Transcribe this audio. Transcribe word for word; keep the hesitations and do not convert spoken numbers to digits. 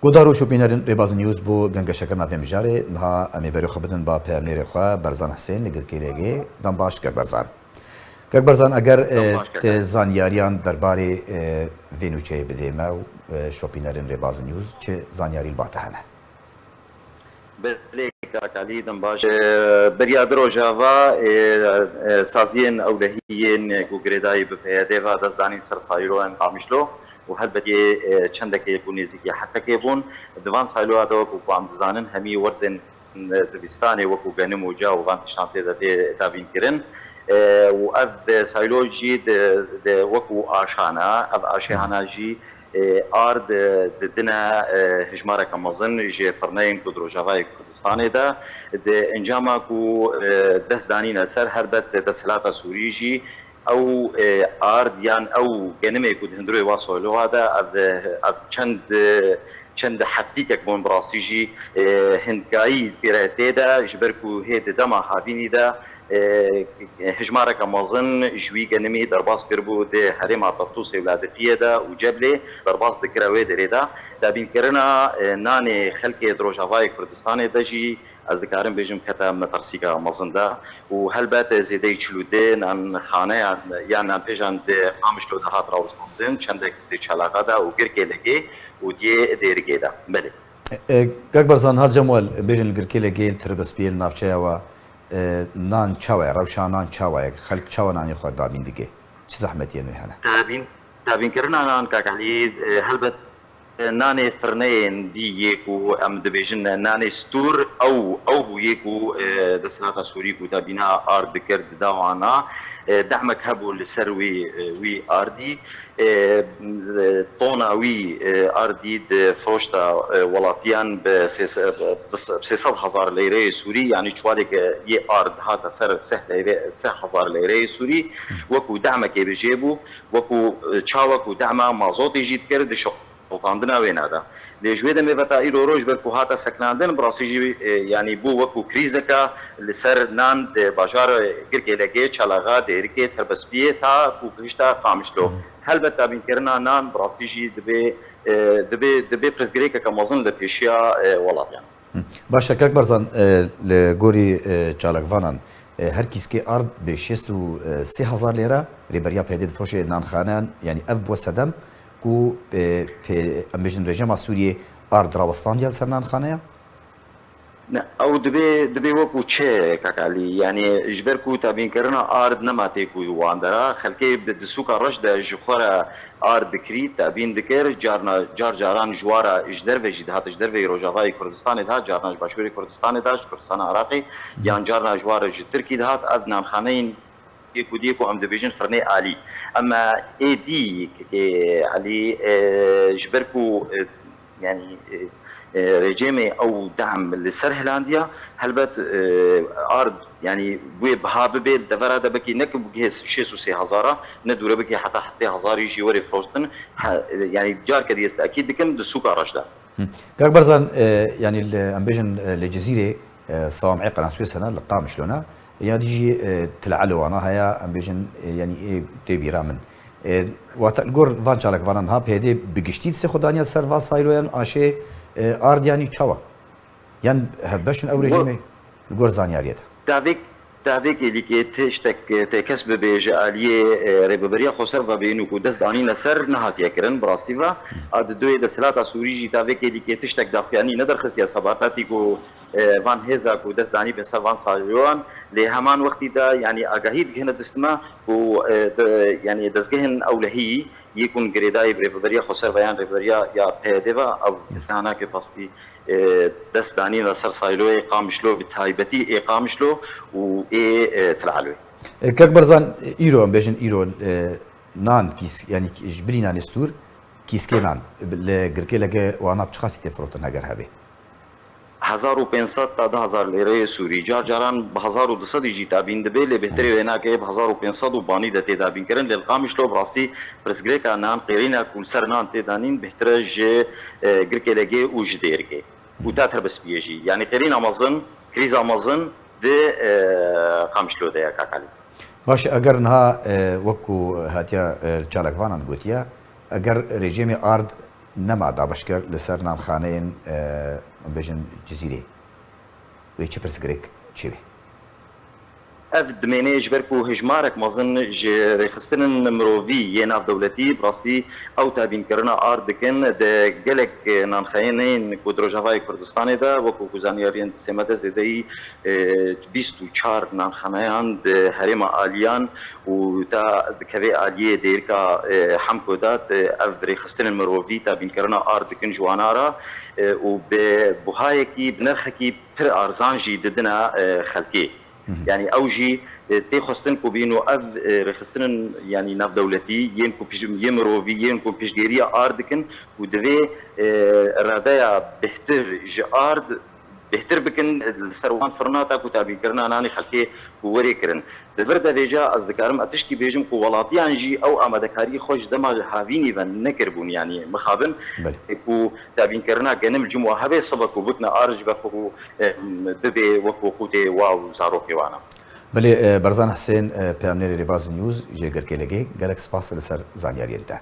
Guhdar û şopînerên Rêbaz News bo gengeşekirina vê mijarê, niha em ê berê xwe bidin ba peyamnêrê xwe Berzan Hisên li Girkêlêgê. Dem baş kek Berzan. Kek Berzan, eger, Dem e, baş kek. Te zanyariyan derbarê, e, vê nûçeyê bidê me û, e, şopînerên Rêbaz News, çi zanyarî li ba te hene? Belê, kak Elî, dem baş. E, beriya du roja va, e, e, saziyên ewlehiyên ku girêdayî bi P Y D ve dest danîn ser sîloyên Qamişlo û helbetî, e, çendekê ku nêzîkî Hesekê bûn. Di van sîloya de, wekû ku em dizanin, hemî werzên zivistanê wekû genim û ca û van tiştan tê de tê dabînkirin. E, û ev de sîlo jî di, di wekû aşan e. Ev aşehana jî, e, ard, e, didine, e, hijmareke mezin ji firneyên ku di Rojavayê Kurdistanê de, di encama ku, e, dest danîne ser, helbet desthilata Sûrî jî ew, e, ard yan ew genimê ku di hundirê wa sîloya de, ev, ev çend, çend heftîkek bûn bi rastî jî, e, hindkayî pêre tê de, ji ber ku hê di dema havînî de, e, hijmareke mezin ji wî genimî derbas kiribû di herêma Tartûsê û Ladiqiyê de û Ceblê derbas dikire wê derê de. Dabînkirina, e, nanê xelkê di Rojavayê Kurdistanê de jî, ez dikarim bêjim, kete metirsîka mezin de û helbet zêdeyî çil û du nanxaneyan yan nanpêjan di Qamişlo de hat rawestandin, çendek di Çalaxa de û Girkêlekê û diyê Dêrikê de. Belê. E, e, Kak Berzan, her cem wel bêjin li Girkêlekê, li Tirbespiyê, li navçeya we, e, nan çawa ye, rewşa nan çawa ye, xelk çawa nanê xwe dabîn dike? Çi zehmetiyên wê hene? Dabîn, dabînkirina nan, kak Elî, e, helbet, e, nanê firneyên dî yê ku em dibêjin nanê stûr, ew, ew bû yê ku, e, desthilata Sûrî ku dabîna ard dikir dida wana, e, dehmek hebû li ser wî, e, wî ardî. E, tona wî, e, ardî di firoşta, e, welatiyan bi sê sed, bi sê sed hezar leyreyê Sûrî, yanî çuwaleke yê ard hate ser seh leyre, seh hezar leyreyê Sûrî, wekû dehmekê bi jê bû, wekû, e, çawa ku dehma mazotê jî dikir di şewitandina wêna de. Lê ji wê demê ve ta îro roj ber ku hate sekinandin, bi rastî jî, e, yanî bû wekû krîzeke li ser nan di bajarê Girkêlekê, Çalaxa, Dêrikê, Terbespiyê ta ku gihişta Qamişlo. Helbet dabînkirina nan bi rastî jî dibê, e, dibê, dibê pirsgirêkeke mezin li pêşiya, e, welatiyan. Hı. Baş e, Kak Berzan, e, li gorî, e, çalakvanan, e, her kîskê ard bi şêst û sê hezar lêre, rêberiya P Y D'ê difiroşê nanxaneyan, yanî ev bû sedem ku, e, pê-, em bêjin rejîma Sûriyê ard rawestandiye li ser nanxaneya? Ne, ew dibê, dibê wekû çi, Kak Elî? Yanî ji ber ku tebînkirina ard nema tê ku wan dera, xelkê bi di sûka reş de ji xwe re ard dikirî, tebîn dikir, carna, car caran ji wa re ji derve jî dihat, ji derveyî Rojavayê Kurdistanê dihat, carna ji Başûrê Kurdistanê dihat, ji Kurdistana Iraqê, yan carna ji wa re ji Tirkî dihat, ev nanxaneyên yê ku diyê ku em dibêjin firnê alî. Ema êdî, Kak Elî, e, ji ber ku, e, yanî, e, e, rejîmê ew dehm li ser hilandiya, helbet, e, ard, yanî wê biha bibê, li devera de bekî ne ku bigihê şêst û sê hezara, ne dûre bikê heta heftê hezarî jî were firotin. He, e, yanî carke dî ez tekîd dikim, di sûka reş de. Hı. Kak Berzan, e, yanî li, em bêjin, e, li Cizîrê, e, Sawamê Qenasûyê sene li Qamişlo ne, ya dî jî, e, Til Elo wana heye, em bêjin, e, yanî ê tê bîra min. E, wate li gor van çalakvanan ha P Y D bi giştî distê xwe daniye ser va sîloyan aşê, e, ard yanî çawa? Yan hevbeş in ew rejîmê li gor zanyariyê te? Davêk, davêk êlîkê tiştek têkes bibe ji aliyê, e, Rêveberiya Xweser ve bêno ku dest danîne ser nehatiye kirin, bi rastî ve. A di doyê desthilata Sûrî jî davêk êlîkê tiştek daxuyanî nederxistiye sebatatî ku, e, van hêza ku dest danî bin ser van sîloyan, lê heman wextî de, yanî agahî digihine dest me ku, e, de, yanî dezgehên ewlehî yê ku girêdayî bi Rêveberiya Xweser ve yan Rêveberiya ya P Y D ve, ew kesana ke pastî, e, dest danîne ser sîloyê Qamişlo, bi taybetî ê Qamişlo û ê, e, Til Eloyê. E, Kek Berzan, îro, em bêjin îro, e, nan kîs-, yanî ji bilî nanê stûr, kîskê nan, li Girkêlekê wana bi çiqasî tê firotin heger hebe? Hezar û pênc sed ta du hezar lêreyê Sûrî. Car caran bi hezar û du sedî jî tabîn dibe, lê bêhtirê wê nake, bi hezar û pênc sed û banî de tê dabîn kirin. Lê li Qamişlo bi rastî pirsgirêka nan, qêrîna ku li ser nan tê danîn, bêhtir e ji, e, Girkêlekê û ji Dêrikê. Û ta Terbespiyê jî. Yanî qêrîna mezin, krîza mezin di, e, Qamişlo de ye, Kak Elî. Baş e, eger niha, e, wek ku hatiye, e, çalakvanan gotiye, eger rejîmê ard Nema dabeşker li ser nanxaneyên, e, bêjin Cizîrê. Wê çi pirsgirêk çêbê? Ev dimêne ji ber ku hejmarek mezin ji rêxistinên mirovî yê navdewletî, bi rastî ew tabînkirina ard dikin, di gelek nanxeyenên ku di Rojavayê Kurdistanê de, wekû ku zanyariyên distê me de zêdeyî, e, bîst û çar nanxaneyan di herêma Aliyan û ta dikeve aliyê dêrika, e, Hemko de, e, ev rêxistinên mirovî tabînkirina ard dikin ji wana re, e, û bi buhayekî, bi nirxekî pir arzan jî didine, e, xelkê. Yanî ew jî, e, tê xwestin ku bîno ev, e, rêxistinên, yanî navdewletî, yên ku pij-, yên mirovî, yên ku piştgêriya ard dikin û divê, e, radeya bêhtir ji ard bêhtir bikin, e, li ser wan firna ta ku tabînkirina nanê xelkê ku werê kirin. Di vir de vêca ez dikarim ez tişkî bêjim ku welatiyan jî ew amadekariyê xwe ji dema havînî ve nekiribûn, yanî mixabin, Belê. e, ku tabînkirina genim cim wa hebe sibe ku bikne ar ji ber xwe ku, e, bibê wekû qûtê wa û zarokê wana. Belê, e, Berzan Hisên, e, peyamnêrê Rêbaz News ji Girkêlegê, gelek spas li ser zanyariyên te.